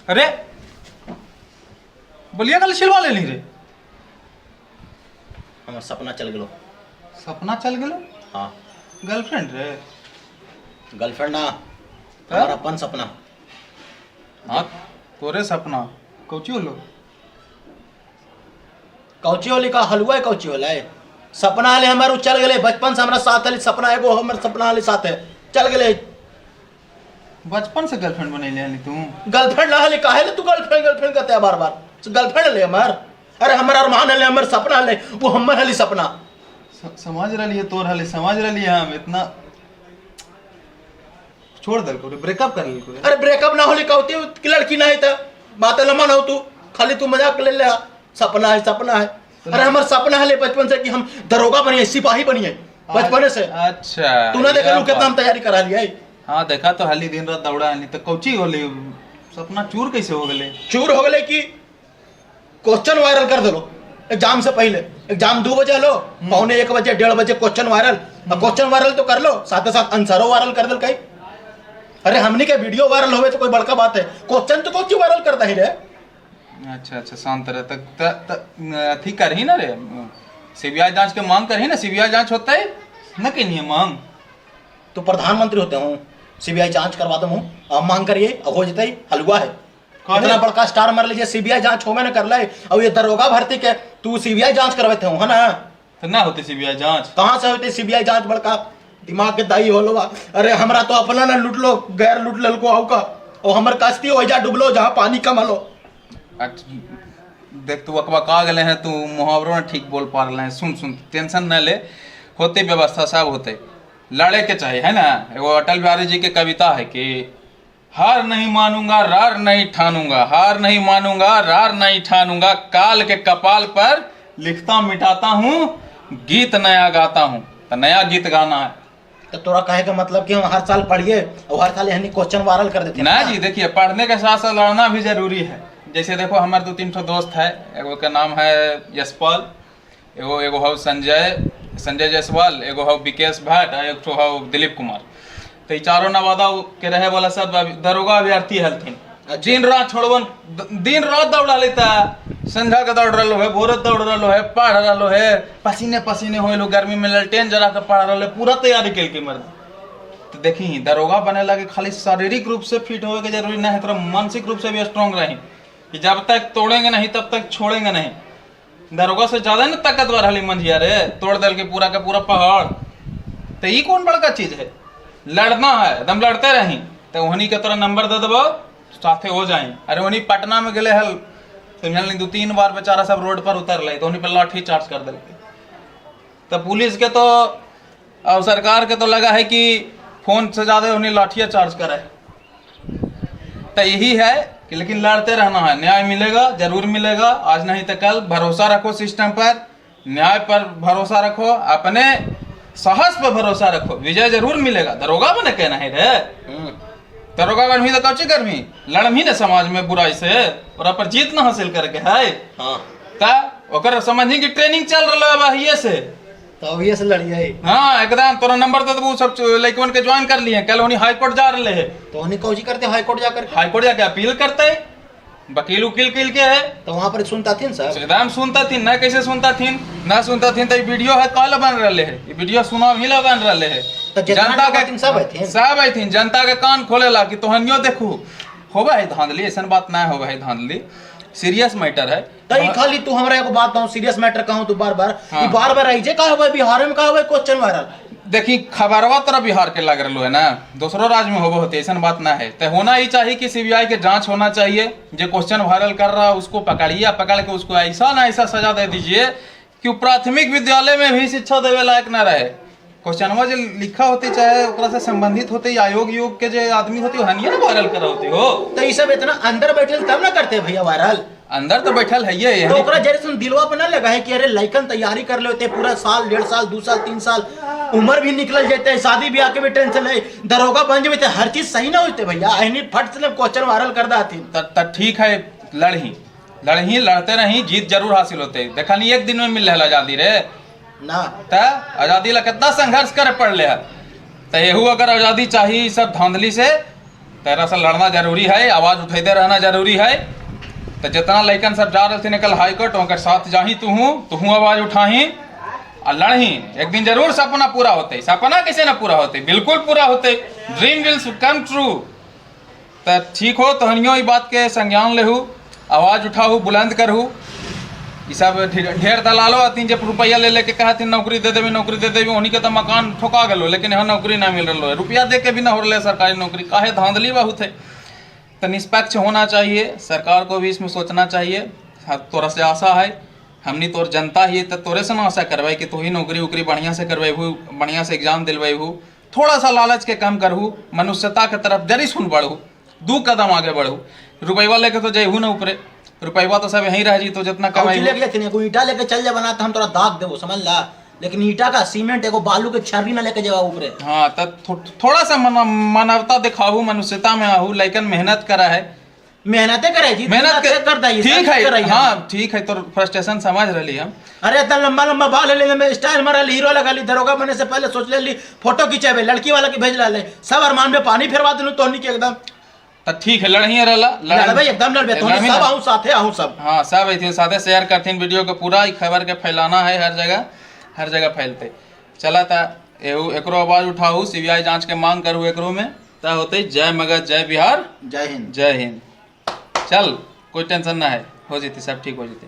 अरे बोलिए कल छिलवा लेली रे। हमर सपना चल गेलो। सपना चल गेलो? हाँ। गर्लफ्रेंड रे? गर्लफ्रेंड ना, हमर अपन सपना। हाँ तोरे सपना कौची होलो? कौची होली का हलवा है, कौची होला है? सपना हले हमार उ चल गेले, बचपन से हमरा साथ हले सपना, एगो हमर सपना हले साथ है, चल गेले। बचपन से गर्लफ्रेंड बनैले हली तू? गर्लफ्रेंड ना हले, काहे ले तू गर्लफ्रेंड गर्लफ्रेंड कहते है बार बार? गर्लफ्रेंड हले हमार, अरे हमर अरमान हले, हमर सपना हले, वो हमर हले सपना। समझ रही है तोर हले, समझ रही है हम, इतना छोड़ दल को, ब्रेकअप कर लेलको। अरे ब्रेकअप ना होले कहती कि लड़की ना है त बात लम्बा ना हो, तू खाली तू मजाक ले ले, सपना है सपना है। अरे हमार सपना है बचपन से कि हम दरोगा बनिए, सिपाही बनिए बचपने से। अच्छा तू ना देखा यह कितना हम बात। तैयारी करा लिया है। हाँ देखा तो हाली दिन रात दौड़ा हली, तो कौची होले सपना चूर कैसे हो गए? चूर हो गए कि क्वेश्चन वायरल कर दलो एग्जाम से पहले। एग्जाम 2 बजे लो, 12:45 बजे 1:30 बजे क्वेश्चन वायरल, क्वेश्चन वायरल तो कर लो, साथ साथ आंसरों वायरल कर दल कहीं। अरे हमनी के वीडियो वायरल होवे तो कोई बड़का बात है, क्वेश्चन तो कौन वायरल करता ही रे। अच्छा अच्छा शांत रह, त त अथी करही ना रे, सीबीआई जांच के मांग करही ना, सीबीआई जांच होता है ना कहीं है मांग। तो प्रधानमंत्री होते हूँ, सीबीआई जांच करवा दूँ, अब मांग करिए अब हो जते हलवा है। इतना बड़का स्टार मर लीजिए, सीबीआई जांच होवे ना कर ले, और ये दरोगा भर्ती के तू सीबीआई जांच करवाते हो है ना? तो ना होते सीबीआई जांच। कहाँ से होते सीबीआई जांच? बड़का दिमाग के दाई होलो बा। अरे हमरा तो अपना ना लूट लो, गैर लूट ललको आउ का, और हमर कश्ती हो जा डूबलो जहाँ पानी कम हलो। अच्छा देख तू अकबका गेले हैं, तू मुहावरों ना ठीक बोल पा रहे हैं। सुन सुन टेंशन न ले, होते व्यवस्था सब होते, लड़े के चाहिए है ना। एगो अटल बिहारी जी के कविता है कि हार नहीं मानूंगा रार नहीं ठानूंगा, हार नहीं मानूंगा रार नहीं ठानूंगा, काल के कपाल पर लिखता मिटाता हूँ गीत नया गाता हूँ। तो नया गीत गाना है। तो तोरा कहे का मतलब कि हम हर साल पढ़िए और हर साल यानी क्वेश्चन वायरल कर देते हैं ना जी। देखिए पढ़ने के साथ साथ लड़ना भी जरूरी है। जैसे देखो हमारे 2-3 ठो दोस्त है, एगो के नाम है यशपाल, एगो एगो हौ संजय, संजय जायसवाल, एगो हौ विकेश भट्ट, आ एक ठो हौ दिलीप कुमार। तो ई चारों नवादा के रहे वाला सब दरोगा अभ्यर्थी हलथिन। दिन रात छोड़वन, दिन रात दौड़ा लेता, संझा के दौड़ रहो है, भोर दौड़ रहो है, पढ़ रहो है, पसीने पसीने होए लो, गर्मी में ललटेन जरा के पढ़ रहो है, पूरा तैयारी केल के मर्द। तो देखी दरोगा बने लगे खाली शारीरिक रूप से फिट होए के जरूरी नहीं है, थोड़ा मानसिक रूप से भी स्ट्रांग रही कि जब तक तोड़ेंगे नहीं तब तक छोड़ेंगे नहीं। दरोगा से ज्यादा ना ताकतवर हली मंझिया रे, तोड़ दल के पूरा का पूरा पहाड़। तो ये कौन बड़का चीज है, लड़ना है एकदम लड़ते रही। तो वहीं के तोरा नंबर दे देबो साथे हो जाए। अरे वहीं पटना में गेले हल समझल नहीं, 2-3 बार बेचारा सब रोड पर उतर ले तो वहीं पर लाठी चार्ज कर दिल। तो पुलिस के तो और सरकार के तो लगा है कि फोन से ज्यादा उन्हें लाठियाँ चार्ज करे। तो यही है कि लेकिन लड़ते रहना है, न्याय मिलेगा जरूर मिलेगा, आज नहीं तो कल। भरोसा रखो सिस्टम पर, न्याय पर भरोसा रखो, अपने साहस पर भरोसा रखो, विजय जरूर मिलेगा। दरोगा बने के नहीं रे, दरोगा बनभी तो कौची करभी, लड़भी ना समाज में बुराई से और पर जीत ना हासिल करके है। हाँ। ता ओकर समझी कि ट्रेनिंग चल रहा है अभिये से, तो अभिये से लड़िए। हाँ एकदम तोरा नंबर दे देबू, सब लड़कवन के ज्वाइन कर लिए। कल उन्हीं हाई कोर्ट जा रहे है। तो उन्हीं कौची करते हाई कोर्ट जाकर? हाई कोर्ट जाके अपील करते, वकील उकील किल के है। तो वहाँ पर सुनता थी सर? एकदम सुनता थी ना, कैसे सुनता थी ना, सुनता थी तो वीडियो है कल बन रहे है, ये वीडियो सुना भी ला बन रहे है। तो जनता के सब हथिन, सब हथिन, जनता के कान खोले ला कि तोहनियो देखू होबे है धांधली, ऐसा बात ना होबे है धांधली, सीरियस मैटर है। तो ई खाली तू हमरा एगो बात कहूं, सीरियस मैटर कहूं तू बार बार, हाँ। ई बार बार ऐसे का होबे बिहार में, का होबे क्वेश्चन वायरल? देखी खबरवा तोरा बिहार के लग रहा है ना, दूसरो राज्य में होबो होते ऐसा बात ना है। तो होना ही चाहिए कि सीबीआई के जांच होना चाहिए, जो क्वेश्चन वायरल कर रहा है उसको पकड़िए, पकड़ के उसको ऐसा ना ऐसा सजा दे दीजिए कि वो प्राथमिक विद्यालय में भी शिक्षा देवे लायक ना रहे। क्वेश्चनवा जो लिखा होते चाहे ओकरा से संबंधित होते आयोग योग के जो आदमी होते हनिए ना वायरल करा होते हो। तो ई सब इतना अंदर बैठल तब ना करते भैया वायरल, अंदर तो बैठल है ये। तो ओकरा जरे सुन दिलवा पर ना लगा है कि अरे लइकन तैयारी कर ले होते पूरा साल, 1.5 साल, 2 साल, 3 साल, उम्र भी निकल जाते, शादी ब्याह के भी टेंशन है, दरोगा बन जाते, हर चीज सही ना होते भैया, एनी फट से क्वेश्चन वायरल कर दाती। त ठीक है, लड़ही लड़ही लड़ते रही, जीत जरूर हासिल होते। देखनी एक दिन में मिल रहा आजादी रे ना, त आजादी ला कितना संघर्ष करे पड़ले है। तो यहू अगर आजादी चाहिए सब धांधली से तेरा से लड़ना जरूरी है, आवाज उठैते रहना जरूरी है। तो जितना लइकन सब जा रहे थे कल हाईकोर्ट, उनकर साथ जाही तुहू, तुहू आवाज उठाही आ लड़ही। एक दिन जरूर सपना पूरा होते। सपना कैसे ना पूरा होते, बिल्कुल पूरा होते। Dream will come true. तो ठीक हो, तो हनियो ई बात के संज्ञान लेहू, आवाज उठाहू, बुलंद करहू। ई सब ढेर दलालो हथिन जे रुपया ले लेके कहथिन नौकरी दे देबे, नौकरी दे देबे, उन्हीं के तो मकान ठोका गेलो, लेकिन यहाँ नौकरी ना मिल रहा है। रुपया दे के भी ना हो रहा है सरकारी नौकरी, काहे धांधली बहुत है। तो निष्पक्ष होना चाहिए, सरकार को भी इसमें सोचना चाहिए। हाँ, तोरा से आशा है, हमनी तोर जनता ही तो तोरे से ना आशा करवाई कि तू ही नौकरी उकरी बढ़िया से करवाबू, बढ़िया से एग्जाम दिलवाबू। थोड़ा सा लालच के कम करहू, मनुष्यता के तरफ जरी सुन बढ़ू, 2 कदम आगे बढ़ू। रुपया लेके तो जैहू ना ऊपरे, रुपया तो सब यहीं रह जी, तो जितना कमाई कमाई लेके जाते एगो ईंटा लेके चल जा बना तो हम तोरा दाग देबो, समझ ला। लेकिन ईंटा का सीमेंट एगो बालू के छर्री ना लेके जावा ऊपरे। हाँ, तो थोड़ा सा मानवता दिखाहू, मनुष्यता में आहू। लेकिन मेहनत करा है, मेहनते करे जी, मेहनत कर दई, ठीक है, हाँ ठीक है, तो फ्रस्ट्रेशन समझ रही हम। अरे इतना लंबा लंबा बाल ले ले, स्टाइल मारा ली, हीरो लगा ली, दरोगा बने से पहले सोच ले ली, फोटो खिंचेबे, लड़की वाला के भेज ला, सब अरमान में पानी फेरवा देलू तोहनी के एकदम। तो ठीक है, लड़ही रहला, लड़बे एकदम लड़बे, तोहनी सब आहू साथे आहू सब। हाँ सब अथिन साथे, शेयर करथिन वीडियो के पूरा, ई खबर के फैलाना है हर जगह, हर जगह फैलते चला। ता एहू एकरो आवाज उठाऊ, सीबीआई जांच के मांग करू एकरो में, ता होते। जय मगध, जय बिहार, जय हिंद, जय हिंद। चल कोई टेंशन ना है, हो जते सब ठीक हो जते।